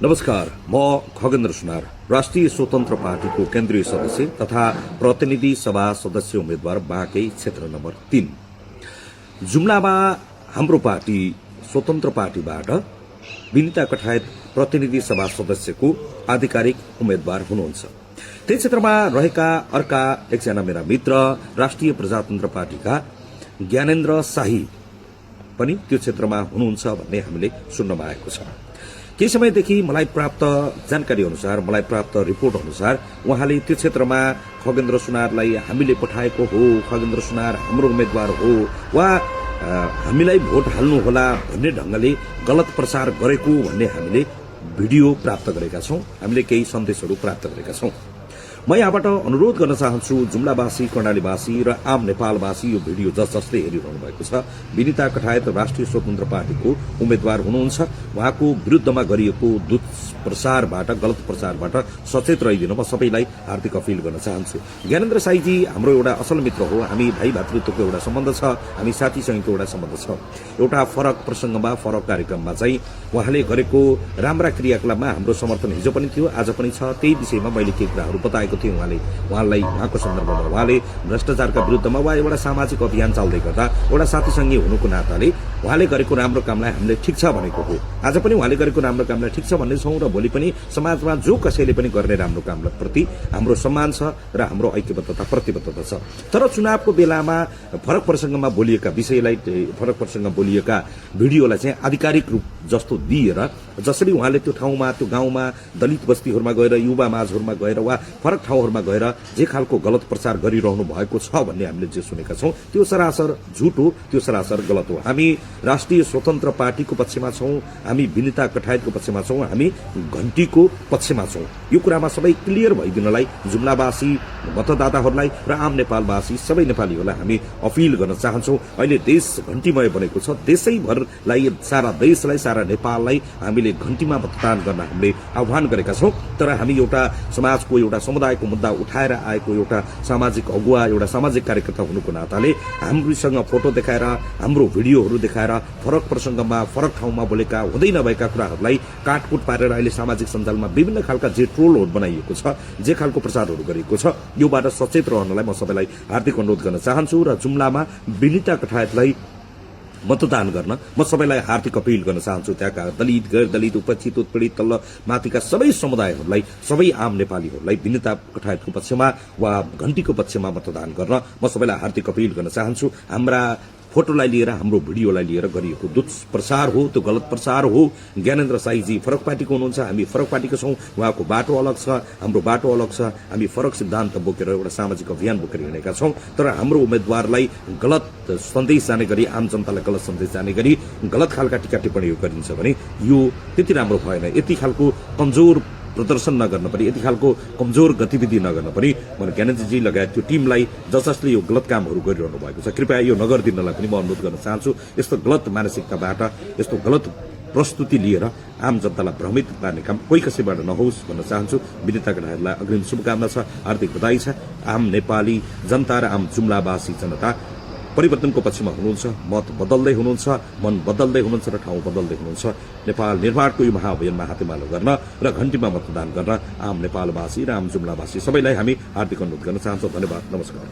नमस्कार, म खगेन्द्र सुनार राष्ट्रिय स्वतन्त्र पार्टीको केन्द्रीय सदस्य तथा प्रतिनिधि सभा सदस्य उम्मेद्वार बाँके क्षेत्र नम्बर 3। जुम्लामा हाम्रो पार्टी स्वतन्त्र पार्टीबाट विनिता कठायत प्रतिनिधि सभा सदस्यको आधिकारिक उम्मेद्वार हुनुहुन्छ। त्यही क्षेत्रमा रहेका अर्का एकजना मेरा मित्र राष्ट्रिय प्रजातन्त्र पार्टीका ज्ञानेन्द्र शाही पनि त्यो क्षेत्रमा हुनुहुन्छ भन्ने हामीले सुन्नमा आएको छ। केही समयदेखि मलाई प्राप्त जानकारी अनुसार, मलाई प्राप्त रिपोर्ट अनुसार उहाँले त्यो क्षेत्रमा खगेन्द्र सुनारलाई हामीले पठाएको हो, खगेन्द्र सुनार हाम्रो उम्मेद्वार हो वा हामीलाई भोट हाल्नुहोला भन्ने ढंगले गलत प्रचार गरेको भन्ने हामीले भिडियो प्राप्त गरेका छौं। हामीले केही सन्देशहरू प्राप्त गरेका छौं। म यहाँबाट अनुरोध गर्न चाहन्छु, जुम्लावासी, कर्णालीवासी र आम नेपालवासी यो भिडियो जसले हेरिरहनु भएको छ, विनिता कठायत राष्ट्रिय स्वतन्त्र पार्टीको उम्मेद्वार हुनुहुन्छ। उहाँको विरुद्धमा गरिएको दुष्प्रचारबाट, गलत प्रचारबाट सचेत रहिदिन म सबैलाई हार्दिक अपील गर्न चाहन्छु। ज्ञानेन्द्र शाहीजी हाम्रो एउटा असल मित्र हो। हामी भाइ भातृत्वको एउटा सम्बन्ध छ, हामी साथीसँगको एउटा सम्बन्ध छ। एउटा फरक प्रसंगमा, फरक कार्यक्रममा चाहिँ उहाँले गरेको राम्रा क्रियाकलापमा हाम्रो समर्थन हिजो पनि थियो, आज पनि छ। त्यही विषयमा मैले केही कुराहरू बताएको थिएँ उहाँलाई। उहाँको सन्दर्भमा उहाँले भ्रष्टाचारका विरुद्धमा वा एउटा सामाजिक अभियान चाल्दै गर्दा एउटा साथीसँगै हुनुको नाताले उहाँले गरेको राम्रो कामलाई हामीले ठिक छ भनेको हो। आज पनि उहाँले गरेको राम्रो कामलाई ठिक छ भन्ने छौं र भोलि पनि समाजमा जो कसैले पनि गर्ने राम्रो कामलाई प्रति हाम्रो सम्मान छ र हाम्रो ऐक्यबद्धता, प्रतिबद्धता छ। तर चुनावको बेलामा फरक प्रसंगमा बोलिएका विषयलाई, फरक प्रसंगमा बोलिएका भिडियोलाई चाहिँ आधिकारिक रूप जस्तो दिएर, जसरी उहाँले त्यो ठाउँमा, त्यो गाउँमा, दलित बस्तीहरूमा गएर, युवा माझहरूमा गएर वा फरक ठाउँहरूमा गएर जे खालको गलत प्रचार गरिरहनु भएको छ भन्ने हामीले जे सुनेका छौं, त्यो सरासर झुट हो, त्यो सरासर गलत हो। हामी राष्ट्रिय स्वतन्त्र पार्टीको पक्षमा छौं, हामी विनिता कठायतको पक्षमा छौं, हामी घण्टीको पक्षमा छौं। यो कुरामा सबै क्लियर भइदिनलाई जुम्लावासी मतदाताहरूलाई र आम नेपालवासी सबै नेपालीहरूलाई हामी अपील गर्न चाहन्छौं। अहिले देश घण्टीमय बनेको छ। देशैभरलाई, सारा देशलाई, सारा नेपाललाई हामीले घण्टीमा मतदान गर्न हामीले आह्वान गरेका छौं। तर हामी एउटा समाजको, एउटा समुदायको मुद्दा उठाएर आएको एउटा सामाजिक अगुवा, एउटा सामाजिक कार्यकर्ता हुनुको नाताले हामीसँग फोटो देखाएर, हाम्रो भिडियोहरू देखाएर फरक प्रसंगमा, फरक ठाउँमा बोलेका, हुँदै नभएका कुराहरूलाई काटकुट पारेर अहिले सामाजिक सञ्जालमा विभिन्न खालका जे ट्रोलहरू बनाइएको छ, जे खालको प्रचारहरू गरिएको छ, योबाट सचेत रहनलाई म सबैलाई हार्दिक अनुरोध गर्न चाहन्छु र जुम्लामा विनिता कठायतलाई मतदान गर्न म सबैलाई हार्दिक अपील गर्न चाहन्छु। त्यहाँका दलित, गैर दलित, उपेक्षित, उत्पीडित, तल्ल माथिका सबै समुदायहरूलाई, सबै आम नेपालीहरूलाई विनिता कठायतको पक्षमा वा घण्टीको पक्षमा मतदान गर्न म सबैलाई हार्दिक अपील गर्न चाहन्छु। हाम्रा फोटोलाई लिएर, हाम्रो भिडियोलाई लिएर गरिएको दुष्प्रचार हो, त्यो गलत प्रचार हो। ज्ञानेन्द्र शाहीजी फरक पार्टीको हुनुहुन्छ, हामी फरक पार्टीको छौं। उहाँको बाटो अलग छ, हाम्रो बाटो अलग छ। हामी फरक सिद्धान्त बोकेर एउटा सामाजिक अभियान बोकेर हिँडेका छौं। तर हाम्रो उम्मेद्वारलाई गलत सन्देश जाने गरी, आम जनतालाई गलत सन्देश जाने गरी गलत खालका टिका टिप्पणीहरू गरिन्छ भने यो त्यति राम्रो भएन। यति खालको कमजोर प्रदर्शन नगर्न पनि, यति खालको कमजोर गतिविधि नगर्न पनि म ज्ञानेन्द्रजी लगायत त्यो टिमलाई जसले यो गलत कामहरू गरिरहनु भएको छ, कृपया यो नगरिदिनलाई पनि म अनुरोध गर्न चाहन्छु। यस्तो गलत मानसिकताबाट, यस्तो गलत प्रस्तुति लिएर आम जनतालाई भ्रमित पार्ने काम कोही कसैबाट नहोस् भन्न चाहन्छु। विनिता कठायतलाई अग्रिम शुभकामना छ, हार्दिक बधाई छ। आम नेपाली जनता र आम जुम्लावासी जनता परिवर्तनको पक्षमा हुनुहुन्छ, मत बदल्दै हुनुहुन्छ, मन बदल्दै हुनुहुन्छ र ठाउँ बदल्दै हुनुहुन्छ। नेपाल निर्माणको यो महाअभियानमा हातेमालो गर्न र घण्टीमा मतदान गर्न आम नेपालवासी र आम जुम्लावासी सबैलाई हामी हार्दिक अनुरोध गर्न चाहन्छौँ। धन्यवाद, नमस्कार।